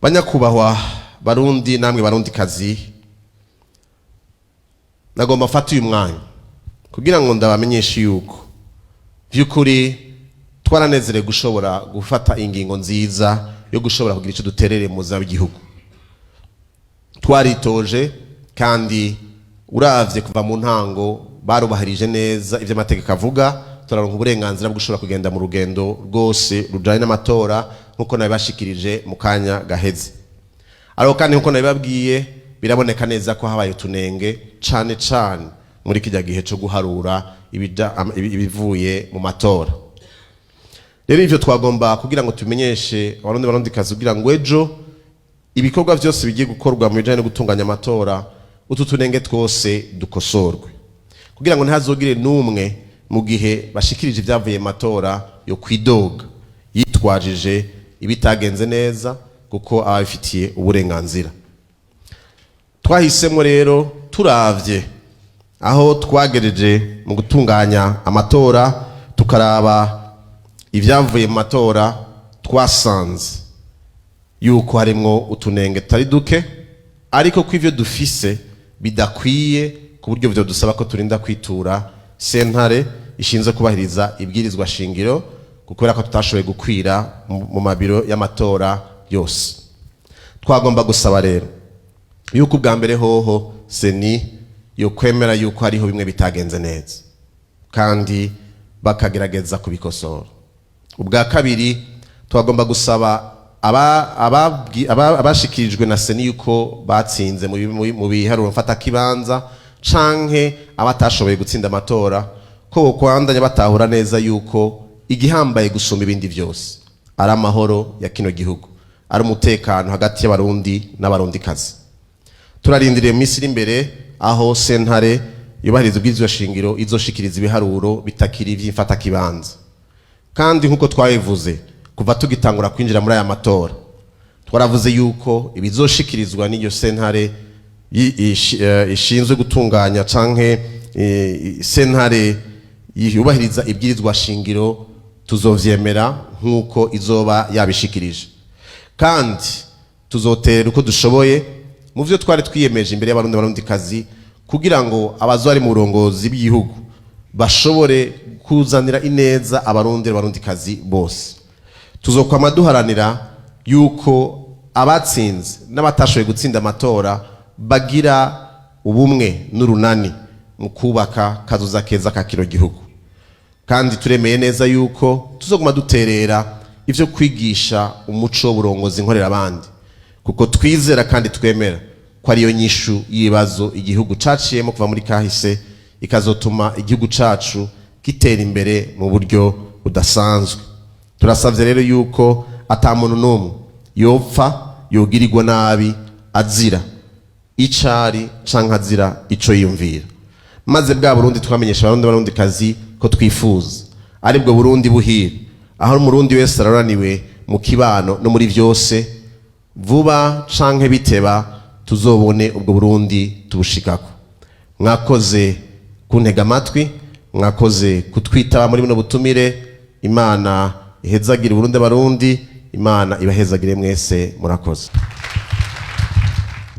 Banyakubahwa Barundi namwe Barundi kazi, nagomba mfate uyu mwanya kugira ngo ndabamenyeshe yuko by'ukuri twaranezerewe gushobora gufata ingingo nziza yo gushobora kugira icyo duterere mu buzima bw'igihugu. Twaritoje, kandi uravye kuva mu ntango barubahirije neza ivyo amategeko avuga, turaronka uburenganzira bwo gushobora kugenda mu rugendo rwose rujanye n'amatora, nk'uko nabibashikirije mu kanya gaheze. Ariko kandi, nk'uko nabibabwiye, biraboneka neza ko habaye utunenge, cane cane muri kijya gihe co guharura ibivuye mu matora. Rero ivyo twagomba kugira ngo tumenyeshe Abarundi, Barundikazi, kugira ngo ejo ibikorwa byose bigiye gukorwa mu bijanye no gutunganya amatora, utu tunenge twose dukosorwe, kugira ngo ntihazogire n'umwe mu gihe bashikirije ibyavuye mu matora yo kwidoga yitwajije ibitagenze neza, kuko ababifitiye uburenganzira. Twahisemo rero, turavye aho twagereje mu gutunganya amatora, tukaraba ibyavuye mu matora, twasanze yuko harimwo utunenge tutari duke, ariko ko ivyo dufise bidakwiye ku buryo byo dusaba ko turinda kwitura sentare ishinzwe kubahiriza ibwirizwa shingiro, kubera ko tutashoboye gukwira mu mabiro y'amatora yose. Twagomba gusaba rero yuko ubwa mbere hoho CENI yo kwemera yuko hariho bimwe bitagenze neza kandi bakagerageza kubikosora. Ubwa kabiri, twagomba gusaba abashikirijwe na CENI yuko batsinze mu biharuro mfatakibanza canke abatashoboye gutsinda amatora, ko bokwandanya batahura neza yuko igihambaye gusumba ibindi byose ari amahoro ya kino gihugu, ari umutekano hagati y'Abarundi n'Abarundikazi. Turarindiriye mu minsi iri imbere aho sentare yubahiriza ubwirizwa shingiro izoshikiriza ibiharuro bitakiri ivy'imfatakibanza. Kandi nk'uko twabivuze kuva tugitangura kwinjira muri aya matora, twaravuze yuko ibizoshikirizwa n'iyo sentare ishinzwe gutunganya canke sentare yubahiriza ibwirizwa shingiro, tuzovyemera nk'uko izoba yabishikirije, kandi tuzotera uko dushoboye mu vyo twari twiyemeje imbere y'Abarundi, Barundikazi, kugira ngo abazo ari mu burongozi bw'igihugu bashobore kuzanira ineza Abarundi, Abarundikazi bose. Tuzokwama duharanira yuko abatsinze n'abatashoboye gutsinda amatora bagira ubumwe n'urunani mu kubaka kazoza keza ka kino gihugu. Kandi turemeye neza yuko tuzoguma duterera ivyo kwigisha umuco w'uburongozi nkorera abandi, kuko twizera kandi twemera ko ariyo nyishu y'ibibazo igihugu caciyemo kuva muri kahise, ikazotuma igihugu cacu gitera imbere mu buryo budasanzwe. Turasavye rero yuko ata muntu n'umwe yopfa yogirirwa nabi azira icari canke azira ico yiyumvira, maze bwa Burundi twamenyesha Abarundi, Barundi kazi ko twifuza, aribwo Burundi buhire, aho Umurundi wese araraniwe mu kibano no muri vyose, vuba canke biteba tuzobone ubwo Burundi tubushikako. Mwakoze kuntega amatwi, mwakoze kutwitaba muri buno butumire. Imana ihezagire Burundi, Abarundi, Imana ibahezagire mwese. Murakoze.